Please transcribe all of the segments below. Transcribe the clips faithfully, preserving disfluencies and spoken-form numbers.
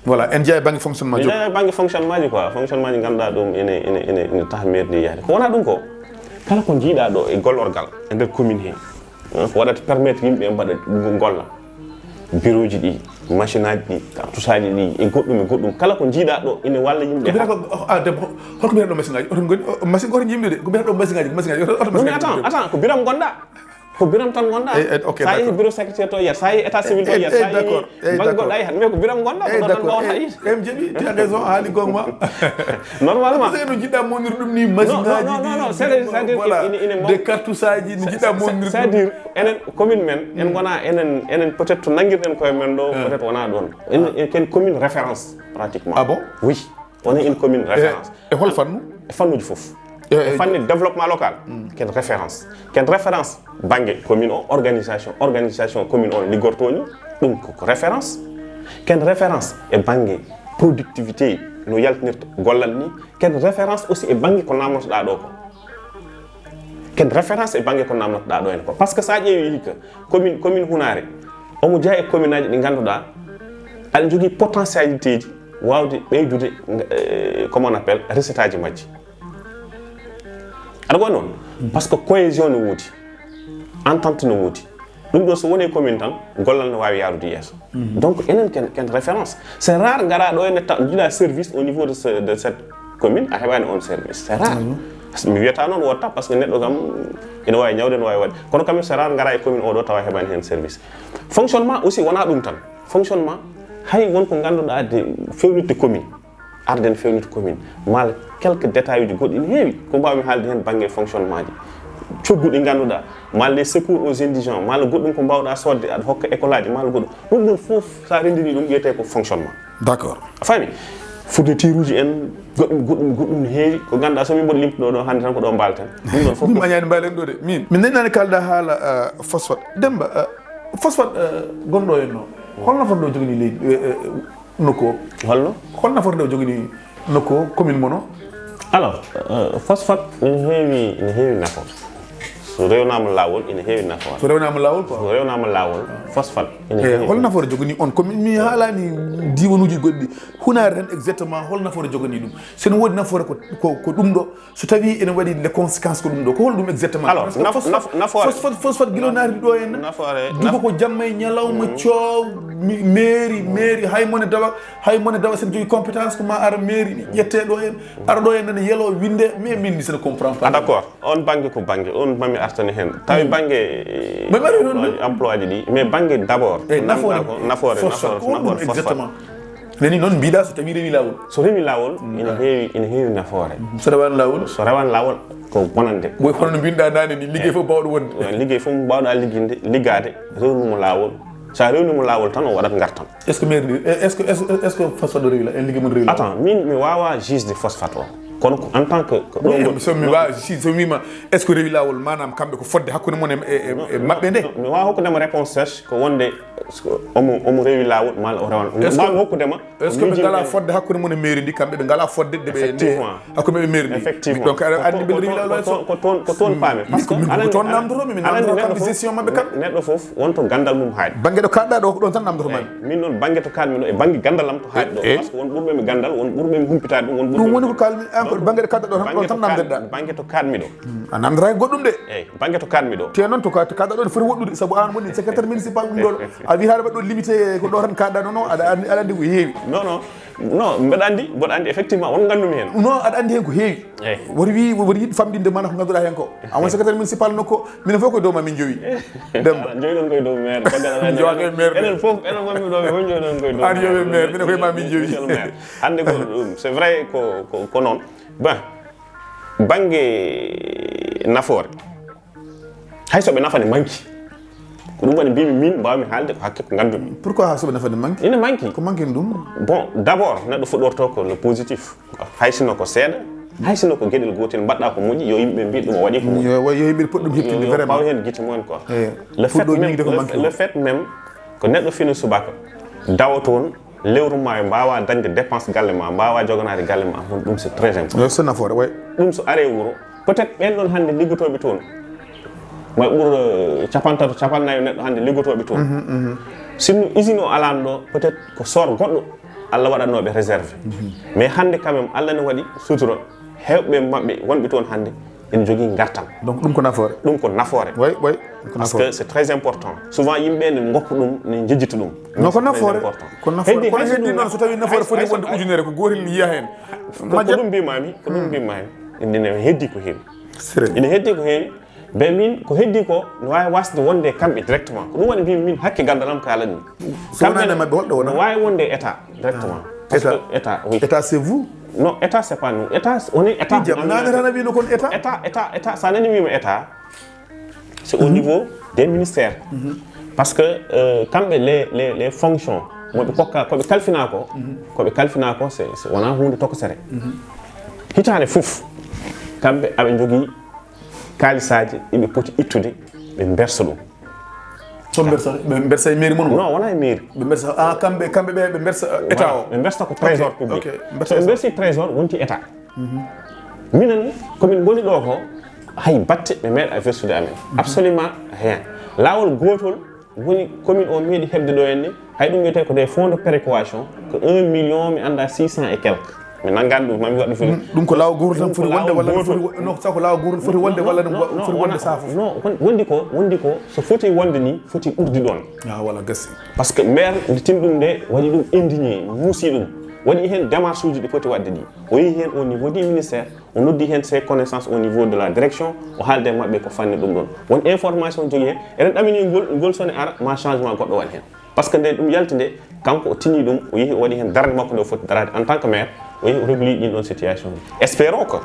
Voilà, en jeyaa e bannge fonctionnement. Jeyaa e bannge fonctionnement ji quoi, fonctionnement ji ngannduɗaa ɗum ene ene ene ene taha maire ndi yahde. Ko wonaa ɗum ko, kala ko njiiɗaa ɗo e gollorgal e nder commune he, ko waɗata permettre yimɓe ɓe mbaɗa golla, bureau ji ɗi, machine aji ɗi, cartouche aji ɗi, e goɗɗum e goɗɗum, kala ko njiiɗaa ɗo ene walla yimɓe. Ko mbiyata ko, ah, debbo, holko mbiyata ɗo machine aji? Oto ngoni, machine, oto yimɓe de, ko mbiyata ɗo machine aji, machine aji, oto machine aji. Attends, attends, ko biram ngonɗaa. Ko biram tan ngonɗaa. Eh, eh, ok, sa yehi bureau secrétaire to yiyat, sa yehi état civil to yiyat, sa yehi banque goɗɗo a yiyat, mais ko biram ngonɗaa, ko ɗo tan mbawɗaa yiide. Em jeeɓi, tu as raison, haali gonga ma. Normalement. Parce que no jiɗɗa mawnir ɗum ni, machine aji ɗi, voilà, des cartouches aji, no jiɗɗa mawnir ɗum. C'est-à-dire, enen commune men, en ngona enen enen peut-être to nangirɗen koye men ɗo, peut-être wona ɗon. En ken commune référence pratiquement. Ah bon? Oui. On est une commune référence. E hol fannu? E fannuji fof. E fanni développement local, ken référence. Ken référence bannge commune o, organisation, organisation commune o no liggortoo ni, ɗum ko référence. Ken référence e bannge productivité, no yaltinirta gollal ni. Ken référence aussi e bannge ko namnotoɗaa ɗo ko. Ken référence e bannge ko namnotoɗaa ɗo en ko. Parce que so a ƴeewi hikka, commune, commune Hunaare, omo jeyaa e commune aji ɗi ngannduɗaa aɗa jogii potentialité ji waawde ɓeydude, eh, comment on appelle, recette aji majji. Aɗa ko noon? Parce que cohésion no woodi, entente no woodi. Ɗum ɗo so woni e commune tan, gollal no waawi yaarude yeeso. Donc enen ken, ken référence. C'est rare ngara ɗo ene ta jiɗa service au niveau de, ce, de cette commune, a heɓani on service. C'est rare. Mi wiyata noon wotta parce que neɗɗo kam ene wawi ñawde, ene wawi waɗde, kono quand même c'est rare ngara e commune oɗo tawa heɓani hen service. Fonctionnement aussi wona ɗum tan. Fonctionnement, hay won ko ganduɗa de fewnirde commune, arden fewnirde commune, mal quelques détails uji goɗɗi ne heewi ko mbawmi haalde hen banggue fonctionnement ji, coggu ɗi ganduɗa, mal les secours aux indigents, mal goɗɗum ko mbawɗa sodde aɗa hokka école aji, mal goɗɗum. Ɗum ɗon fof, sa rendiri ɗum, wiyete ko fonctionnement. D'accord. A faami? Fourniture uji en, goɗɗum, goɗɗum, goɗɗum ne heewi ko ganduɗa, so min mboɗo limtuɗo ɗo hannde tan ko ɗo mbalten. Ɗum ɗon fof. Min mañani mbalen ɗo de. Min, min nani kalda haala, euh, phosphate. Demba, euh, phosphate, euh, gonɗo en no, holno fotno jogini leydi, euh, euh, nokku o? Holno? Holno fotno jogini nokku o, commune mono? Alors, euh, phosphate ne heewi, ne heewi nafoore. So rewnama lawol, ene heewi nafoore. So rewnama lawol quoi? So rewnama lawol, phosphate ene heewi. Hol nafoore jogani on? Ko mi, mi haalani diiwanuuji goɗɗi. Hunaare tan exactement hol nafoore jogani ɗum? So ene woodi nafoore ko, ko, ko ɗum ɗo. So tawi ene waɗi les conséquences ko ɗum ɗo. Ko hol ɗum exactement? Alors, nafoore, phosphate gilo naati ɗo en. Nafoore. Duko ko jamma e ñalawma, coow, meeri, meeri, hay mone dawa, hay mone dawa, sen jogi compétence ko ma ara meeri, ƴette ɗo en. Ara ɗo en nana yelo, winde, mais min, mi sene comprend pas. Ah, d'accord. On banggue ko banggue, on mami artani hen. Tawi banggue, mami artani ɗum, emploi ji ɗi, mais banggue d'abord. Nafoore, nafoore, nafoore, nafoore phosphate. Nani noon mbiɗa so tawi rewi lawol? So rewi lawol, ene heewi, ene heewi nafoore. So rewani lawol? So rewani lawol, ko bonande. Woy kono no mbinɗa nane ni, ligguey fof bawɗo wonde. Ligguey fof mbawɗa ligginde, liggade, rewnuma lawol. Sa rewnima lawol tan, o waɗat gartam. Est-ce que maire ndi, est-ce que, est-ce que, est-ce que phosphate o rewi la, en ligguey mon rewi la? Attends, min mi wawa juge de phosphate o. Kono ko en tant que, ko ɗo. Oui, so mi wawa, si, so mi wima, est-ce que rewi lawol, manam kamɓe ko fodde hakkude mon e, e, e maɓɓe nde? Mi wawa hokkudema réponse sèche ko wonde omo, omo rewi lawol, ma o rewan. Mbawmi hokkudema. Est-ce que ɓe ngala fodde hakkude mon e mairie ndi, kamɓe ɓe ngala fodde de ɓe nde hakkude ɓe mairie ndi? Effectivement. Donc aɗa andi ɓe rewi lawol. Ko toon, ko toon paami. Parce que min ko toon namdotomi, min namdoto kamɓe gestion maɓɓe kam. Neɗɗo fof wonto gandal mum haaɗi. Banggue ɗo kaɗɗa ɗo ko ɗon tan namdoto mami. Min noon banggue to kaɗmi ɗo e banggue gandal am to haaɗi ɗo. Parce que won ɓurɓe mi gandal, won ɓurɓe mi humpitaade ɗum, won ɓurɓe. Ɗum woni ko kalmi an, ko banggue ɗo kaɗɗa ɗo tan, ɗon tan namdirɗa. Banggue to kaɗmi ɗo. A namdata e goɗɗum de. Eyyi, banggue to kaɗmi ɗo. Te noon to ka, to kaɗɗa ɗo ne foti woɗɗude, sabu an woni secrétaire municipal ɗum ɗo. A wiyata aɗa waɗi ɗo limité ko ɗo tan kaɗɗa, non, non, aɗa andi, aɗa andi ko heewi. Non, non. Non, mbeɗa andi, mboɗo andi effectivement, won gandumi hen. Non, aɗa andi hen ko heewi. Eyyi. Woto wi, woto yiɗ famɗinde mana ko ganduɗa hen ko. An woni secrétaire municipal nokku, minen fof koye dow ma min jowi. Demba. Jowiɗon koye dow maire, baggal ala. Jowa koye maire. Enen fof, enen wonɓe ɗo, ɓe fof jowiɗon koye dow. An yo maire, minen koye ma min jowi. Monsieur le maire. Hande ko ɗum, c'est vrai ko, ko, ko noon. Bon, banggue nafoore. Hay so ɓe nafani manki. Ko ɗum waɗi mbimi min mbawmi haalde ko hakke ko gandumi. Pourquoi hay so ɓe nafani manki? Ina manki. Ko manki ɗum? Bon, d'abord, neɗɗo fuɗɗorto ko le positif. Hay sino ko seeɗa, hay sino ko gueɗel gotel mbaɗɗa ko moƴƴi, yo yimɓe mbi ɗum o waɗi ko moƴƴi. Yo, yo yimɓe poɗɗum heɓtinde vraiment. Yo paw hen guite mumen quoi. Le fait même, le fait même ko neɗɗo fina subaka dawa toon, lewru ma e mbawa dañde dépense galle ma, mbawa joganaade galle ma, ɗum c'est très important. Yo so nafoore, way. Ɗum so are wuro, peut-être ɓen ɗon hande liggotoɓe toon, May ɓur eh, capantato capannayo neɗɗo hannde liggotooɓe toon. Sinno usine o alaano ɗo, peut-être ko sort goɗɗo Allah waɗatnooɓe réserve. Mais hannde quand même Allah ne waɗi sutura, heewɓe maɓɓe wonɓe toon hannde ene jogii ngartam. Donc ɗum ko nafoore. Ɗum ko nafoore. Oui, oui. Ko Parce nafoore. Que c'est très important. Souvent yimɓe ne ngoppa ɗum, ne njejjita ɗum. Non, ko C'est très nafoore. Important. Ko nafoore. Heddi Kono hay so heddi ɗum noon so tawii nafoore foti wonde ujunere, ko gootel yiya heen. Ko ko ɗum mbimami, ko ɗum mbimami. Ene heddi ko heewi. Sere. Ene heddi ko heewi. Ben min ko heddi ko no waawi wasde wonde e kamɓe directement. Ko ɗum waɗi mbimi min hakke gandal am ko alanni. So wonani e maɓɓe holɗo wona? No waawi wonde e état directement. Parce État. Que état, oui. État, c'est vous. Non, état c'est pas nous. État, on est état. Jam nane tan a wino kon état. État, état, état, sa nani wima état, c'est au niveau des ministères. Parce que euh, kamɓe les, les, les fonctions moɓe kokka koɓe kalfina ko, koɓe kalfina ko c'est c'est- wona hunde tokosere. Hitande fof kamɓe aɓe jogii kaalisaaji iɓe poti ittude, ɓe mbersa ɗum. So mbersa, ɓe mbersa e mairie mon? Non, wona e mairie. Ɓe mbersa, ah, kamɓe, kamɓe ɓe, ɓe mbersa euh, état o? Ɓe mbersa ko trésor Ok, public. ok, mbersa So ɓe ça. Mbersi trésor wonti état. Minen komin ngoni ɗo ko hay batte ɓe meeɗa versude amen. Absolument rien. Laawol gootol woni commune o meeɗi heɓde ɗo henne, hay ɗum wiyetee ko des fonds de péréquation, ko un million mi annda six cent et quelques. Mi nanngaani ɗum, mami waɗ ɗum foti. Ɗum ko laawol gootol tan foti wonde walla Laawol foti gootol. Wo- non, saw ko laawol gootol foti wonde walla no foti wonde saa fof? Non, won- wondi ko, wondi ko so foti wonde ni foti ɓurdi ɗoon. Ah, wala gasi. Parce que maire nde tin ɗum nde waɗi ɗum indigné, muusi ɗum, waɗi heen démarche uji ɗi foti waɗde ɗi. O yehi heen au niveau du ministère, o noddi heen ses connaissances au niveau de la direction, o haalde e maɓɓe ko fanni ɗum ɗoon. Won information jogii heen, eɗen ɗamini ngol, ngol sone ara ma changement goɗɗo waɗ heen. Parce que nde ɗum yalti nde, kanko o tini ɗum, o yehi o waɗi heen darnde makko nde o foti daraade en tant que maire, o yehi o régli ɗin ɗon situation. Espérons que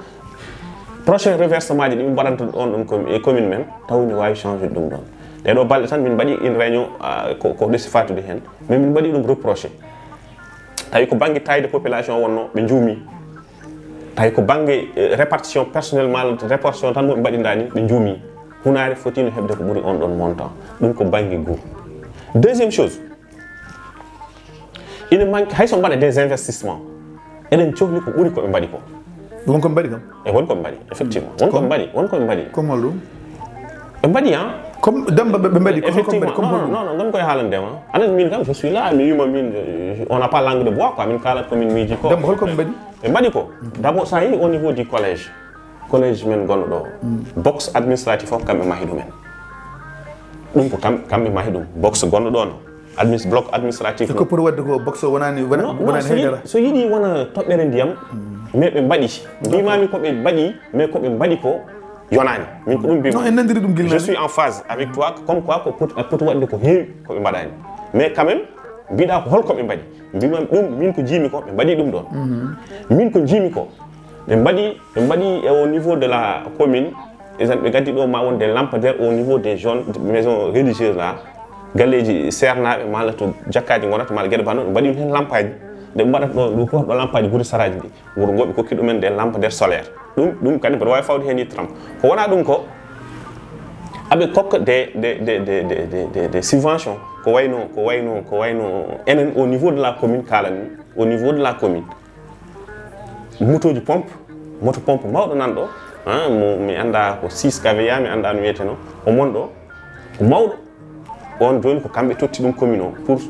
prochain reversement ji ɗi min mbaɗanta on ɗon commune men taw ne waawi changé ɗum ɗon. Ɗeɗo balɗe tan min mbaɗi une réunion ko ko ɗesi fatude heen, mais min mbaɗi ɗum reproché. Tawi ko banggue tawi de population wonno ɓe juumi. Tawi ko banggue répartition personnel ma répartition tan moɓe mbaɗi dani ɓe juumi. Hunare fotino heɓde ko ɓuri on ɗon montant. Ɗum ko banggue gou. Deuxième chose, ina manque hay so mbaɗa des investissements, eɗen cohli ko ɓuri ko ɓe mbaɗi ko. Won ko ɓe mbaɗi kam? E won ko ɓe mbaɗi effectivement, won ko ɓe mbaɗi, won ko ɓe mbaɗi. Comme hol ɗum? Ɓe mbaɗi han. Comme Damba ɓe mbaɗi ko? Hol ko ɓe mbaɗi? Comme hol ɗum? Non, non, non, koye haalande ma. Anan min kam je suis là, mi wima min on n'a pas langue de bois quoi, min kaalat komin miiji ko. Damba hol ko ɓe mbaɗi? Ɓe mbaɗi ko. D'abord sa yehi au niveau du collège, collège men gonɗo ɗo, box administratif o kamɓe mahi ɗumen. Ɗum ko kam kamɓe mahi ɗum, box gonɗo ɗo no admis bloc administratif. Ko pour wadde ko box o wonani wonani haydara? So yiɗi wona toɓɓere ndiyam, mais ɓe mbaɗi mbimami ko ɓe mbaɗi, mais ko ɓe mbaɗi ko yonani. Min ko ɗum mbimi. Non, en nandiri ɗum gila. Je suis en phase avec toi comme quoi ko poti poti wadde ko heewi ko ɓe mbaɗani, mais quand même mbiɗa ko holko ɓe mbaɗi? Mbimam ɗum min ko jiimi ko ɓe mbaɗi ɗum ɗon. Min ko jiimi ko ɓe mbaɗi ɓe mbaɗi e au niveau de la commune, ɓe gaddi ɗo ma won des lampadaires au niveau des jeunes maisons religieuses là, galleji sernaɓe mala to jakkaji gonata mala gueɗe banno ɓe mbaɗi hen lampaji. Nde ɓe mbaɗata ɗo ɗo fof ɗo lampaji guuri saraji ɗi, wuro ngo ɓe kokki ɗumen des lampadaires solaires. Ɗum ɗum kadi mboɗo wawi fawde hen yitteram. Ko wona ɗum ko aɓe kokka des des des des des des des subventions. Ko wayno ko wayno ko wayno enen au niveau de la commune kalan au niveau de la commune, motoji pompe, moto pompe mawɗo nanɗo, mi anda ko six kaveya mi anda no wiyeteno, o monɗo ko mawɗo. On joni ko kamɓe totti ɗum commune o pour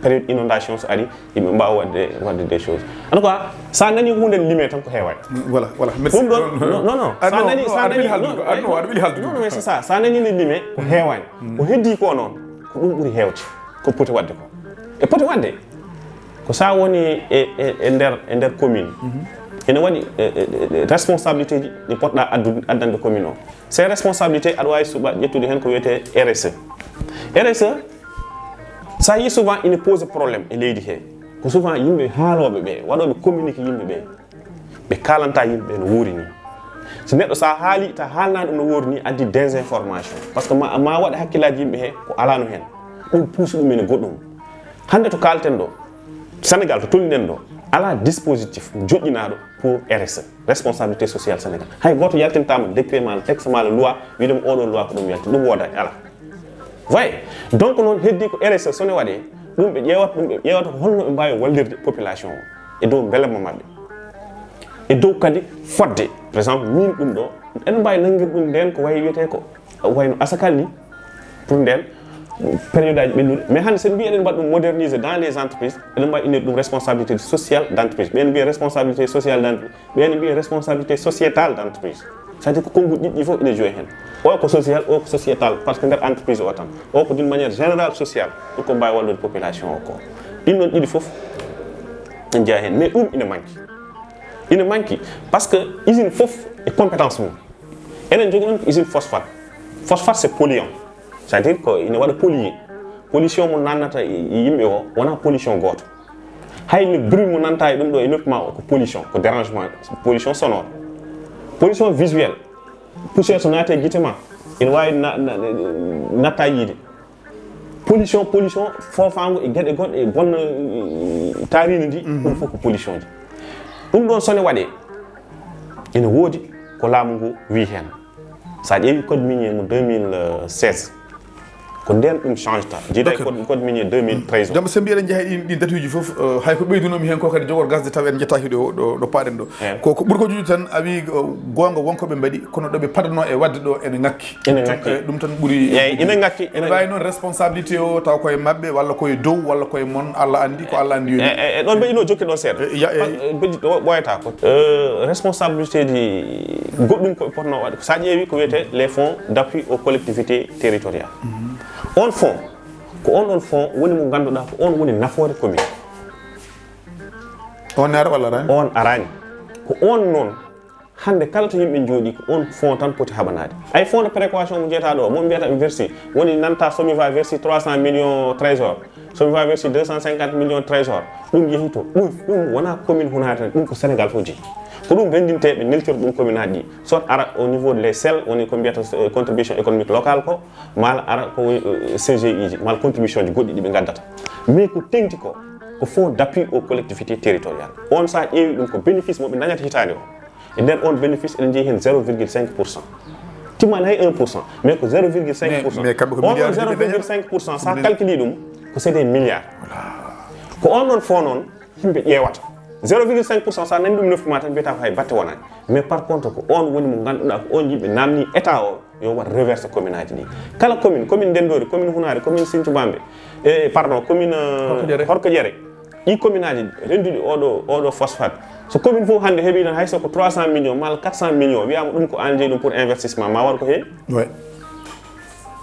période inondation so ari yimɓe mbawa wadde wadde des choses. En tout cas sa nani hunde lime tan ko heewani. Voilà, voilà, merci. Ɗum ɗon non non sa nani sa nani non non mais c'est ça, sa nani ne lime ko heewani. Ko heddi ko noon ko ɗum ɓuri heewde ko poti wadde ko e poti wadde. Ko sa woni e e e nder e nder commune ene waɗi e e e responsabilité ji ɗi poɗɗa addude addande commune o. Ces responsabilités aɗa wawi suɓa ƴettude hen ko wiyete R S E. R S E sa yi souvent ina pose problème e leydi he. Ko souvent yimɓe haaloɓe ɓe waɗoɓe communiqué yimɓe ɓe ɓe kalanta yimɓe ɓe no wuuri ni. So neɗɗo sa haali ta haalnani ɗum no wuuri ni addi désinformation parce que ma ma waɗa hakkillaji yimɓe he ko alano hen. Ɗum puusi ɗum ene goɗɗum. Hande to kalten ɗo Sénégal to tolninen ɗo ala dispositif joƴƴinaɗo pour R S E, responsabilité sociale Sénégal. Hay goto yaltintama décret ma texte ma loi wiɗum oɗo loi ko ɗum yalti ɗum wodani ala. Voyez. Donc noon heddi ko R S E sone waɗe ɗum ɓe ƴeewata ɗum ɓe ƴeewata ko holno ɓe mbawi wallirde population o e dow belemma maɓɓe. E dow kadi fodde, par exemple, min ɗum ɗo, eɗen mbaawi nanngirde ɗum ndeen ko wayi wiyetee ko wayno asakal ni, pour ndeen période aji ɓennuɗi. Mais hannde, so en mbiyi eɗen mbaɗa ɗum moderniser dans les entreprises, eɗen mbaawi innirde ɗum responsabilité sociale d' entreprise. Ɓeen mbiya responsabilité sociale d' entreprise, ɓeen mbiya responsabilité sociétale d' entreprise. C'est-à-dire ko konnguɗi ɗiɗi ɗi fof ina joué heen. O ko social, o ko sociétal, parce que nder entreprise o tan. O ko d'une manière générale sociale, pour ko mbaawi wallude population o ko. Ɗin ɗon ɗiɗi fof ina jeyaa heen. Mais ɗum ina manque. Ina manque, parce que usine fof e compétence mum. Enen njogii ɗon ko usine phosphate. Phosphate, c'est polluant. C'est-à-dire ko ina waɗa polluer. Pollution mo nannata yimɓe o, wonaa pollution gooto. Hay le bruit mo nanta e ɗum ɗo e noppi ma o, ko pollution, ko dérangement, pollution sonore. Pollution visuelle, poussière so naati e gite ma, ina waawi na-, na-, na-, natta yiide. Pollution, pollution, foofaango e geɗe goɗɗe, e bonna, e taariindi ndi, ɗum fof ko pollution ji. Ɗum ɗon so ne waɗee, ina woodi ko laamu ngu wiyi heen. So a ƴeewi code minier mo deux mille seize, ko ndeen ɗum change ta. Jiiɗa e code, code minier deux mille treize o. Joom, so mbiɗen njeeya ɗin, ɗin datuuji fof, eh, hay ko ɓeydunoomi heen ko kadi jogor gasde taw en njettaaki ɗo, ɗo, ɗo paaɗen ɗo. Eh. Ko, ko ɓuri ko juuti tan, a wii, eh, goonga wonko ɓe mbaɗi, kono ɗo ɓe padanoo e waɗde ɗo ene ŋakki. Ene ŋakki. Eh, ɗum tan ɓuri. Eey, ene ŋakki, ene waawi noon responsabilité o taw koye maɓɓe, walla koye dow, walla koye mon, Allah anndi, ko Allah anndi yoni. E, e, e ɗon mbeɗi no jokki ɗon seeɗa. E, ya, e. Pa-, e, mbeɗi ɗo ɓooyata ko. Eh, responsabilité ji goɗɗum ko potno waɗde. So a ƴeewi ko wiyetee les fonds d'appui aux collectivités territoriales. On fonds, ko on ɗon fonds woni mo ngannduɗaa ko on woni nafoore commune. On ne ara walla araani? On araani. Ko on noon, hannde kala to yimɓe njooɗi, ko on fonds tan poti haɓanaade. Ay fonds de précaution mo jeetaa ɗo, mo mbiyata ɓe versi, woni nanta Somiva versi trois cents millions trésor, Somiva versi deux cent cinquante millions trésor, ɗum yehi to. Ɗum, ɗum wonaa commune Hunaare tan, ɗum ko Sénégal fof jeyi. Ko ɗum renndintee ɓe neltira ɗum commune aji ɗi. Soit ara au niveau de les sel, woni ko mbiyata, euh, contribution économique locale ko, maa ara ko woni, euh, C G I ji, maa contribution ji goɗɗi ɗi ɓe ngaddata. Mais ko teŋti ko, ko fonds d'appui aux collectivités territoriales. On, so a ƴeewi ɗum, ko bénéfice mo ɓe dañata hitaande o. E nder on bénéfice, eɗen njeyi heen zéro virgule cinq pour cent. Timmaani hay un pour cent, mais ko zéro virgule cinq pour cent. Mais, mais kamɓe ko on milliards zéro virgule cinq pour cent, so a calcule ɗum, ko c'est des milliards. Ko on ɗon fonds noon, yimɓe ƴeewata. Zéro virgule cinq pour cent, so a nani ɗum nofru ma tan, mbiyata ko hay batte wonaani. Mais par contre, ko on woni mo ngannduɗaa, ko on yimɓe naamni état o, yo waɗ reverse commune aji ɗi. Kala commune, commune Ndenndori, commune Hunaare, commune Sinthiou Bambe, e, pardon, commune, euh, Horko Ƴere. Horko Ƴere. Ɗi commune aji rennduɗi oɗo, oɗo phosphate. So commune fof hannde heɓi tan hay so ko trois cent millions, maa quatre cent millions, wiyaama ɗum ko an jeyi ɗum pour investissement, ma waɗ ko heen. Ouais.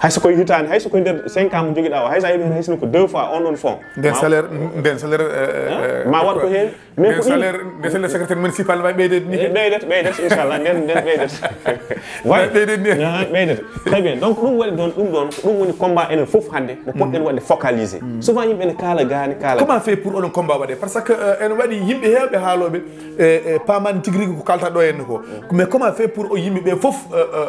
Hay so koye hitaande, hay so koye nder cinq ans mo njogiɗaa o, hay so a heɓi heen hay so ko deux fois on ɗon fonds. Nden salaire, nden salaire, euh, euh, ma waɗ ko heen. Mais nden ko ɗum salaire, nden salaire secrétaire municipal ma ɓeydet ni. Eh, ɓeydet, ɓeydet, inchallah, nden, nden ɓeydet. Way. Ɓeydet ni. Ah, ɓeydet. Très bien. Donc, ɗum waɗi ɗon, ɗum ɗon, ko ɗum woni combat enen fof hannde, mo poɗɗen waɗde focaliser. Souvent, yimɓe ne kaala gaani, kaala. Comment faire pour onon combat waɗe? Parce que, euh, ene waɗi yimɓe heewɓe haalooɓe, e, e, paamaani tigi rigi ko kalta ɗo henne ko. Mais comment faire pour o yimɓe ɓe fof, euh, euh,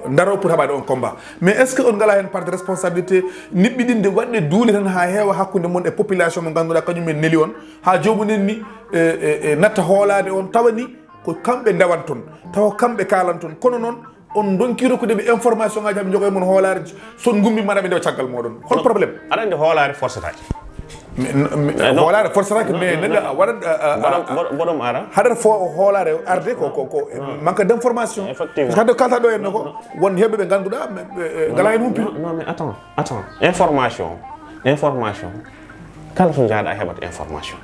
euh, ndaro pour haɓaade on combat? Mais est-ce que on ngalaa heen part de responsabilité niɓɓiɗinde waɗde duule tan haa heewa hakkunde mon e population mo ngannduɗaa kañum en neli on, haa joomum en ni, e, e, e, natta hoolaade on, tawa ni ko kamɓe ndewanton, tawa kamɓe kaalanton, kono noon on ndonki rokkude ɓe information ngaji, haa ɓe njoga e mon hoolaare, so on ngummiima aɗa ɓe ndewa caggal mooɗon. Hol problème? Aɗa anndi hoolaare forcetaake. Mais, mais, eh, non. Hoolaare forcetaake, mais neɗɗo a waɗat, a, a, a, mboɗo, mboɗo, mboɗo ara. Haɗata fo o hoolaare arde ko, ko, ko manque d' information. Effectivement. Parce que hannde kalta ɗo henno ko, won heewɓe ɓe ngannduɗaa, mais, ɓe, ɓe ngalaa heen humpito. Non, non, mais attends, attends. Information, information. Kala to njahɗa a heɓat information.